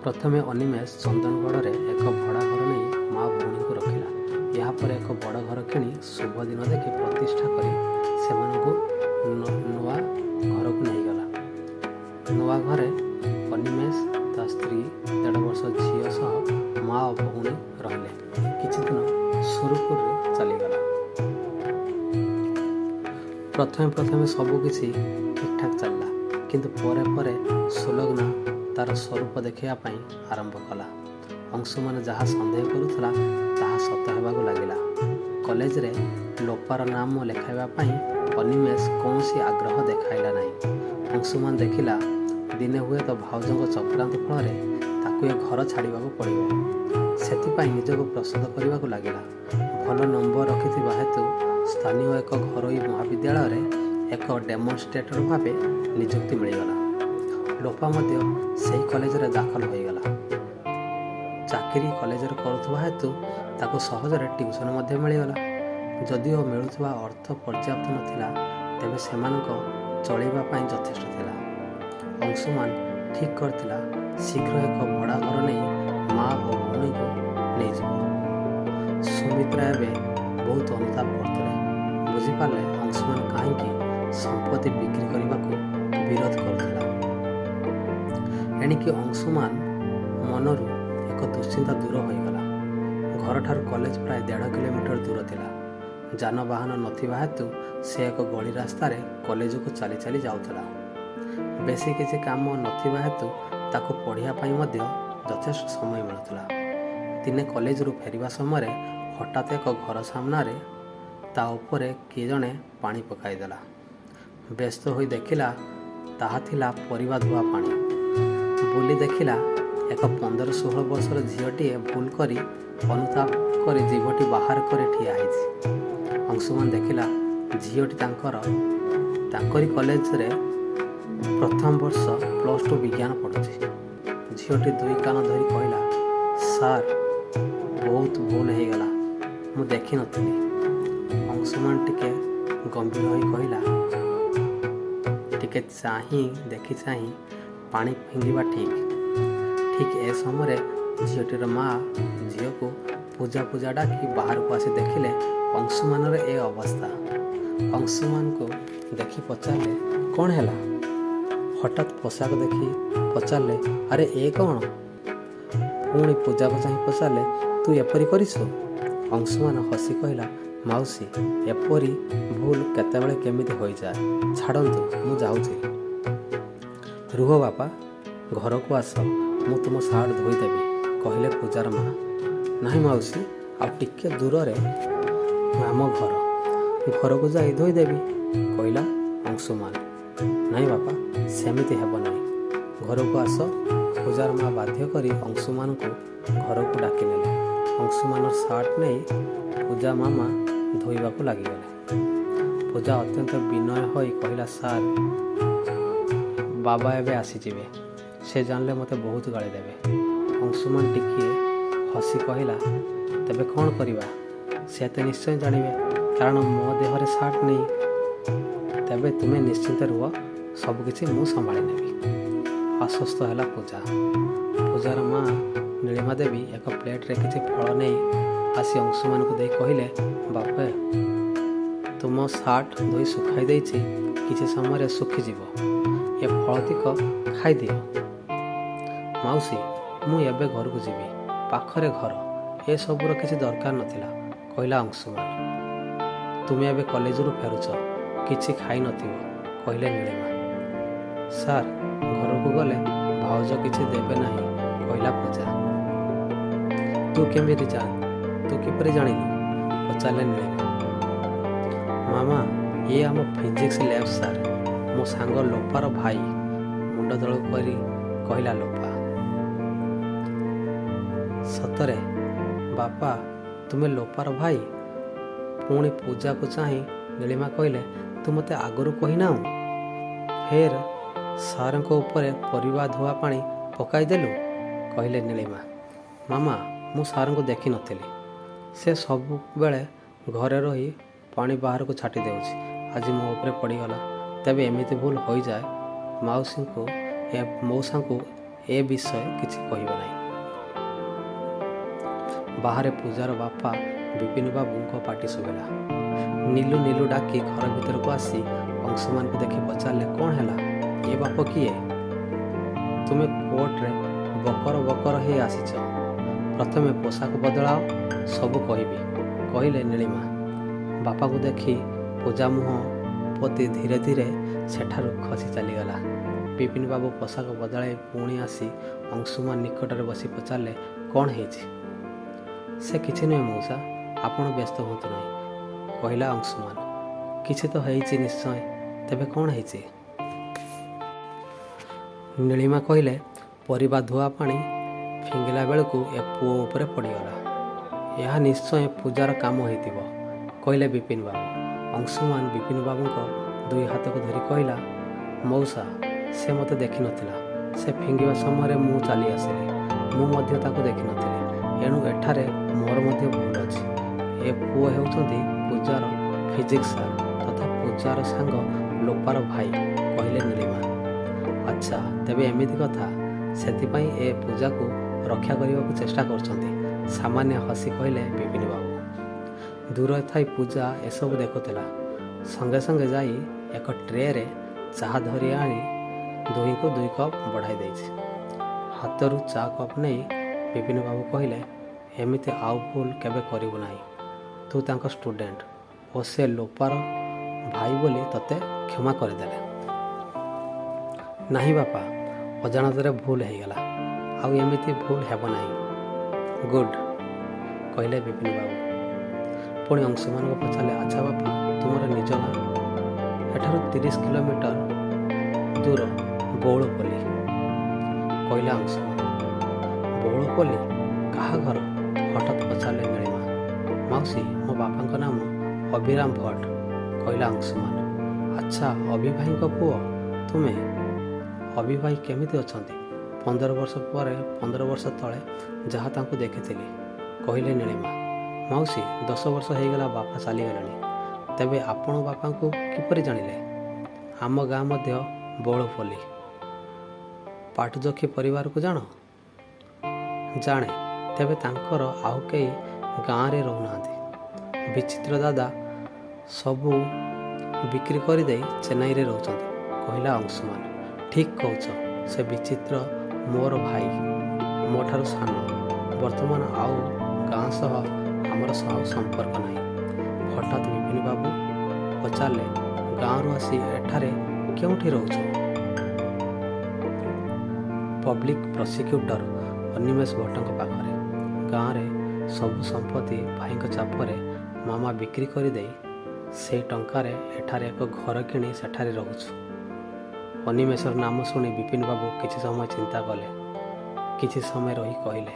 ପ୍ରଥମେ ଅନିମେଷ ଚନ୍ଦନଗଡ଼ରେ ଏକ ଭଡ଼ା ଘର ନେଇ ମା ଭଉଣୀଙ୍କୁ ରଖିଲା। ଏହାପରେ ଏକ ବଡ଼ ଘର କିଣି ଶୁଭ ଦିନ ଦେଖି ପ୍ରତିଷ୍ଠା କରି ସେମାନଙ୍କୁ ନୂଆ ଘରକୁ ନେଇଗଲା। ନୂଆ ଘରେ ଅନିମେଷ, ତା ସ୍ତ୍ରୀ, 1.5 ବର୍ଷ ଝିଅ ସହ ମା ଓ ଭଉଣୀ ରହିଲେ। କିଛିଦିନ ସୁରୁଖୁରୁରେ ଚାଲିଗଲା। ପ୍ରଥମେ ପ୍ରଥମେ ସବୁ କିଛି ଠିକ୍ଠାକ୍ ଚାଲିଲା। କିନ୍ତୁ ପରେ ପରେ ସୁଲଗ୍ନା ତାର ସ୍ୱରୂପ ଦେଖାଇବା ପାଇଁ ଆରମ୍ଭ କଲା। ଅଂଶୁମାନ ଯାହା ସନ୍ଦେହ କରୁଥିଲା, ତାହା ସତ ହେବାକୁ ଲାଗିଲା। କଲେଜରେ ଲୋପାର ନାମ ଲେଖାଇବା ପାଇଁ ଅନିମେଷ କୌଣସି ଆଗ୍ରହ ଦେଖାଇଲା ନାହିଁ। ଅଂଶୁମାନ ଦେଖିଲା, ଦିନେ ହୁଏତ ଭାଉଜଙ୍କ ଚକ୍ରାନ୍ତ ଫଳରେ ତାକୁ ଏ ଘର ଛାଡ଼ିବାକୁ ପଡ଼ିବ। ସେଥିପାଇଁ ନିଜକୁ ପ୍ରସ୍ତୁତ କରିବାକୁ ଲାଗିଲା। ଭଲ ନମ୍ବର ରଖିଥିବା ହେତୁ ସ୍ଥାନୀୟ ଏକ ଘରୋଇ ମହାବିଦ୍ୟାଳୟରେ ଏକ ଡେମନଷ୍ଟ୍ରେଟର ଭାବେ ନିଯୁକ୍ତି ମିଳିଗଲା। ଲୋପା ମଧ୍ୟ ସେହି କଲେଜରେ ଦାଖଲ ହୋଇଗଲା। ଚାକିରି କଲେଜରେ କରୁଥିବା ହେତୁ ତାକୁ ସହଜରେ ଟ୍ୟୁସନ୍ ମଧ୍ୟ ମିଳିଗଲା। ଯଦିଓ ମିଳୁଥିବା ଅର୍ଥ ପର୍ଯ୍ୟାପ୍ତ ନଥିଲା, ତେବେ ସେମାନଙ୍କ ଚଳିବା ପାଇଁ ଯଥେଷ୍ଟ ଥିଲା। ଅଂଶୁମାନ ଠିକ୍ କରିଥିଲା, ଶୀଘ୍ର ଏକ ଭଡ଼ା ଘର ନେଇ ମା ଓ ଭଉଣୀକୁ ନେଇଯିବ। ସୁମିତ୍ରା ଏବେ ବହୁତ ଅନୁତାପ କରୁଥିଲେ। ବୁଝିପାରିଲେ, ଅଂଶୁମାନ କାହିଁକି ସମ୍ପତ୍ତି ବିକ୍ରି କରିବାକୁ ବିରୋଧ କରୁଥିଲା। ଏଣିକି ଅଂଶୁମାନ ମନରୁ ଏକ ଦୁଶ୍ଚିନ୍ତା ଦୂର ହୋଇଗଲା। ଘରଠାରୁ କଲେଜ ପ୍ରାୟ 1.5 କିଲୋମିଟର ଦୂର ଥିଲା। ଯାନବାହନ ନଥିବା ହେତୁ ସେ ଏକ ଗଳି ରାସ୍ତାରେ କଲେଜକୁ ଚାଲି ଚାଲି ଯାଉଥିଲା। ବେଶୀ କିଛି କାମ ନଥିବା ହେତୁ ତାକୁ ପଢ଼ିବା ପାଇଁ ମଧ୍ୟ ଯଥେଷ୍ଟ ସମୟ ମିଳୁଥିଲା। ଦିନେ କଲେଜରୁ ଫେରିବା ସମୟରେ ହଠାତ୍ ଏକ ଘର ସାମ୍ନାରେ ତା ଉପରେ କିଏ ଜଣେ ପାଣି ପକାଇଦେଲା। ବ୍ୟସ୍ତ ହୋଇ ଦେଖିଲା, ତାହା ଥିଲା ପରିବା ଧୁଆ ପାଣି। ବୁଲି ଦେଖିଲା, ଏକ 15-16 ବର୍ଷର ଝିଅଟିଏ ଭୁଲ କରି ଅନୁତାପ କରି ଜିଭଟି ବାହାର କରି ଠିଆ ହେଇଛି। ଅଂଶୁମାନ ଦେଖିଲା, ଝିଅଟି ତାଙ୍କରି କଲେଜରେ ପ୍ରଥମ ବର୍ଷ +2 ବିଜ୍ଞାନ ପଢ଼ୁଛି। ଝିଅଟି ଦୁଇ କାନ ଧରି କହିଲା, "ସାର୍, ବହୁତ ଭୁଲ ହେଇଗଲା। ମୁଁ ଦେଖିନଥିଲି।" ଅଂଶୁମାନ ଟିକେ ଗମ୍ଭୀର ହୋଇ କହିଲା, "ଟିକେ ଚାହିଁ ଦେଖି ଚାହିଁ ପାଣି ଫିଙ୍ଗିବା ଠିକ୍।" ଠିକ୍ ଏ ସମୟରେ ଝିଅଟିର ମା ଝିଅକୁ "ପୂଜା, ପୂଜା" ଡାକି ବାହାରକୁ ଆସି ଦେଖିଲେ ଅଂଶୁମାନର ଏ ଅବସ୍ଥା। ଅଂଶୁମାନଙ୍କୁ ଦେଖି ପଚାରିଲେ, "କ'ଣ ହେଲା?" ହଠାତ୍ ପୋଷାକ ଦେଖି ପଚାରିଲେ, "ଆରେ, ଏ କ'ଣ?" ପୁଣି ପୂଜାକୁ ଚାହିଁ ପଚାରିଲେ, "ତୁ ଏପରି କରିଛୁ?" ଅଂଶୁମାନ ହସି କହିଲା, "ମାଉସୀ, ଏପରି ଭୁଲ କେତେବେଳେ କେମିତି ହୋଇଯାଏ। ଛାଡ଼ନ୍ତୁ, ମୁଁ ଯାଉଛି।" "ରୁହ ବାପା, ଘରକୁ ଆସ, ମୁଁ ତୁମ ସାର୍ଟ ଧୋଇଦେବି," କହିଲେ ପୂଜାର ମା। "ନାହିଁ ମାଉସୀ, ଆଉ ଟିକେ ଦୂରରେ ଆମ ଘର। ଘରକୁ ଯାଇ ଧୋଇଦେବି," କହିଲା ଅଂଶୁମାନ। "ନାହିଁ ବାପା, ସେମିତି ହେବ ନାହିଁ। ଘରକୁ ଆସ।" ପୂଜାର ମା ବାଧ୍ୟ କରି ଅଂଶୁମାନଙ୍କୁ ଘରକୁ ଡାକିନେଲେ। ଅଂଶୁମାନର ସାର୍ଟ ନେଇ ପୂଜା ମାମା ଧୋଇବାକୁ ଲାଗିଗଲେ। ପୂଜା ଅତ୍ୟନ୍ତ ବିନୟ ହୋଇ କହିଲା, "ସାର୍, ବାବା ଏବେ ଆସିଯିବେ। ସେ ଜାଣିଲେ ମୋତେ ବହୁତ ଗାଳି ଦେବେ।" ଅଂଶୁମାନ ଟିକିଏ ହସି କହିଲା, "ତେବେ କ'ଣ କରିବା? ସେ ତ ନିଶ୍ଚୟ ଜାଣିବେ, କାରଣ ମୋ ଦେହରେ ସାର୍ଟ ନେଇ। ତେବେ ତୁମେ ନିଶ୍ଚିନ୍ତ ରୁହ, ସବୁକିଛି ମୁଁ ସମ୍ଭାଳି ନେବି।" ଆଶ୍ୱସ୍ତ ହେଲା ପୂଜା। ପୂଜାର ମା ନୀଳିମା ଦେବୀ ଏକ ପ୍ଲେଟରେ କିଛି ଫଳ ନେଇ ଆସି ଅଂଶୁମାନଙ୍କୁ ଦେଇ କହିଲେ, "ବାପେ, ତୁମ ସାର୍ଟ ଧୋଇ ଶୁଖାଇ ଦେଇଛି। କିଛି ସମୟରେ ଶୁଖିଯିବ। ଏ ଫଳତିକ ଖାଇଦିଅ।" "ମାଉସୀ, ମୁଁ ଏବେ ଘରକୁ ଯିବି। ପାଖରେ ଘର। ଏସବୁର କିଛି ଦରକାର ନଥିଲା," କହିଲା ଅଂଶୁମାନ। "ତୁମେ ଏବେ କଲେଜରୁ ଫେରୁଛ, କିଛି ଖାଇନଥିବ," କହିଲେ ନୀଳିମା। "ସାର୍, ଘରକୁ ଗଲେ ଭାଉଜ କିଛି ଦେବେ ନାହିଁ," କହିଲା ପୂଜା। "ତୁ କିପରି ଜାଣିଲୁ?" ପଚାରିଲେ ନୀଳିମା। "ମାମା, ଇଏ ଆମ ଫିଜିକ୍ସ ଲ୍ୟାବ୍ ସାର୍, ମୋ ସାଙ୍ଗ ଲୋପାର ଭାଇ," ମୁଣ୍ଡ ତଳକୁ କରି କହିଲା ଲୋପା। "ସତରେ ବାପା, ତୁମେ ଲୋପାର ଭାଇ?" ପୁଣି ପୂଜାକୁ ଚାହିଁ ନୀଳିମା କହିଲେ, "ତୁ ମୋତେ ଆଗରୁ କହିନାହୁଁ? ଫେର୍ ସାର୍ଙ୍କ ଉପରେ ପରିବା ଧୁଆ ପାଣି ପକାଇଦେଲୁ," କହିଲେ ନୀଳିମା। "ମାମା, ମୁଁ ସାର୍ଙ୍କୁ ଦେଖିନଥିଲି। ସେ ସବୁବେଳେ ଘରେ ରହି ପାଣି ବାହାରକୁ ଛାଟି ଦେଉଛି। ଆଜି ମୋ ଉପରେ ପଡ଼ିଗଲା। ତେବେ ଏମିତି ଭୁଲ ହୋଇଯାଏ। ମାଉସୀଙ୍କୁ ଏ ମଉସାଙ୍କୁ ଏ ବିଷୟ କିଛି କହିବେ ନାହିଁ। ବାହାରେ ପୂଜାର ବାପା ବିପିନ ବାବୁଙ୍କ ପାଟି ଶୁଭିଲା। ନୀଲୁ ନୀଲୁ ଡାକି ଘର ଭିତରକୁ ଆସି ଅଂଶୁମାନଙ୍କୁ ଦେଖି ପଚାରିଲେ, କ'ଣ ହେଲା? ଏ ବାପ କିଏ? ତୁମେ କୋର୍ଟରେ ବକର ବକର ହେଇ ଆସିଛ। ପ୍ରଥମେ ପୋଷାକ ବଦଳାଅ, ସବୁ କହିବି, କହିଲେ ନୀଳିମା। ବାପାକୁ ଦେଖି ପୂଜା ମୁହଁ ପୋତି ଧୀରେ ଧୀରେ ସେଠାରୁ ଖସି ଚାଲିଗଲା। ବିପିନ ବାବୁ ପୋଷାକ ବଦଳାଇ ପୁଣି ଆସି ଅଂଶୁମାନ ନିକଟରେ ବସି ପଚାରିଲେ, କ'ଣ ହେଇଛି? ସେ କିଛି ନୁହେଁ ମଉସା, ଆପଣ ବ୍ୟସ୍ତ ହୁଅନ୍ତୁ ନାହିଁ, କହିଲା ଅଂଶୁମାନ। କିଛି ତ ହେଇଛି ନିଶ୍ଚୟ। ତେବେ କ'ଣ ହେଇଛି? ନୀଳିମା କହିଲେ, ପରିବା ଧୁଆ ପାଣି ଫିଙ୍ଗିଲା ବେଳକୁ ଏ ପୁଅ ଉପରେ ପଡ଼ିଗଲା। ଏହା ନିଶ୍ଚୟ ପୂଜାର କାମ ହେଇଥିବ, କହିଲେ ବିପିନ ବାବୁ। ଅଂଶୁମାନ ବିପିନ ବାବୁଙ୍କ ଦୁଇ ହାତକୁ ଧରି କହିଲା, ମଉସା, ସେ ମୋତେ ଦେଖିନଥିଲା। ସେ ଫିଙ୍ଗିବା ସମୟରେ ମୁଁ ଚାଲି ଆସିଲି। ମୁଁ ମଧ୍ୟ ତାକୁ ଦେଖିନଥିଲି। ଏଣୁ ଏଠାରେ ମୋର ମଧ୍ୟ ଭୁଲ ଅଛି। ଏ ପୁଅ ହେଉଛନ୍ତି ପୂଜାର ଫିଜିକ୍ସ ସାର୍ ତଥା ପୂଜାର ସାଙ୍ଗ ଲୋପାର ଭାଇ, କହିଲେ ନୀଳିମା। ଆଚ୍ଛା, ତେବେ ଏମିତି କଥା। ସେଥିପାଇଁ ଏ ପୂଜାକୁ ରକ୍ଷା କରିବାକୁ ଚେଷ୍ଟା କରୁଛନ୍ତି, ସାମାନ୍ୟ ହସି କହିଲେ ବିପିନ ବାବୁ। ଦୂରରେ ଥାଇ ପୂଜା ଏସବୁ ଦେଖୁଥିଲା। ସଙ୍ଗେ ସଙ୍ଗେ ଯାଇ ଏକ ଟ୍ରେରେ ଚାହା ଧରି ଆଣି ଦୁହିଁଙ୍କୁ ଦୁଇ କପ୍ ବଢ଼ାଇ ଦେଇଛି। ହାତରୁ ଚା କପ୍ ନେଇ ବିପିନ ବାବୁ କହିଲେ, ଏମିତି ଆଉ ଭୁଲ କେବେ କରିବୁ ନାହିଁ। ତୁ ତାଙ୍କ ଷ୍ଟୁଡେଣ୍ଟ ଓ ସେ ଲୋପାର ଭାଇ ବୋଲି ତୋତେ କ୍ଷମା କରିଦେଲେ। ନାହିଁ ବାପା, ଅଜାଣତରେ ଭୁଲ ହେଇଗଲା। ଆଉ ଏମିତି ଭୁଲ ହେବ ନାହିଁ। ଗୁଡ୍, କହିଲେ ବିପିନ ବାବୁ। ପୁଣି ଅଂଶୁମାନଙ୍କୁ ପଚାରିଲେ, ଆଚ୍ଛା ବାପା, ତୁମର ନିଜ ଗାଁ? ଏଠାରୁ 30 କିଲୋମିଟର ଦୂର ବଉଳପଲ୍ଲୀ, କହିଲା ଅଂଶୁମାନ। ବଉଳପଲ୍ଲୀ କାହା ଘର? ହଠାତ୍ ପଚାରିଲେ ନୀଳିମା। ମାଉସୀ, ମୋ ବାପାଙ୍କ ନାମ ଅଭିରାମ ଭଟ୍ଟ, କହିଲା ଅଂଶୁମାନ। ଆଚ୍ଛା, ଅଭି ଭାଇଙ୍କ ପୁଅ ତୁମେ? ଅଭି ଭାଇ କେମିତି ଅଛନ୍ତି? 15 ବର୍ଷ ପରେ 15 ବର୍ଷ ତଳେ ଯାହା ତାଙ୍କୁ ଦେଖିଥିଲି, କହିଲେ ନୀଳିମା। ମାଉସୀ, 10 ବର୍ଷ ହେଇଗଲା ବାପା ଚାଲିଗଲେଣି। ତେବେ ଆପଣ ବାପାଙ୍କୁ କିପରି ଜାଣିଲେ? ଆମ ଗାଁ ମଧ୍ୟ ବଉଳପଲ୍ଲୀ। ପାଟଯକ୍ଷୀ ପରିବାରକୁ ଜାଣ? ଜାଣେ। ତେବେ ତାଙ୍କର ଆଉ କେହି ଗାଁରେ ରହୁନାହାନ୍ତି। ବିଚିତ୍ର ଦାଦା ସବୁ ବିକ୍ରି କରିଦେଇ ଚେନ୍ନାଇରେ ରହୁଛନ୍ତି, କହିଲା ଅଂଶୁମାନ। ଠିକ୍ କହୁଛ। ସେ ବିଚିତ୍ର ମୋର ଭାଇ, ମୋ ଠାରୁ ସାନ। ବର୍ତ୍ତମାନ ଆଉ ଗାଁ ସହ ଆମର ସମ୍ପର୍କ ନାହିଁ। ହଠାତ୍ ବିପିନ ବାବୁ ପଚାରିଲେ, ଗାଁରୁ ଆସି ଏଠାରେ କେଉଁଠି ରହୁଛ? ପବ୍ଲିକ ପ୍ରସିକ୍ୟୁଟର ଅନିମେଷ ଭଟ୍ଟଙ୍କ ପାଖରେ। ଗାଁରେ ସବୁ ସମ୍ପତ୍ତି ଭାଇଙ୍କ ଚାପରେ ମାମା ବିକ୍ରି କରିଦେଇ ସେଇ ଟଙ୍କାରେ ଏଠାରେ ଏକ ଘର କିଣି ସେଠାରେ ରହୁଛୁ। ଅନିମେଷର ନାମ ଶୁଣି ବିପିନ ବାବୁ କିଛି ସମୟ ଚିନ୍ତା କଲେ। କିଛି ସମୟ ରହି କହିଲେ,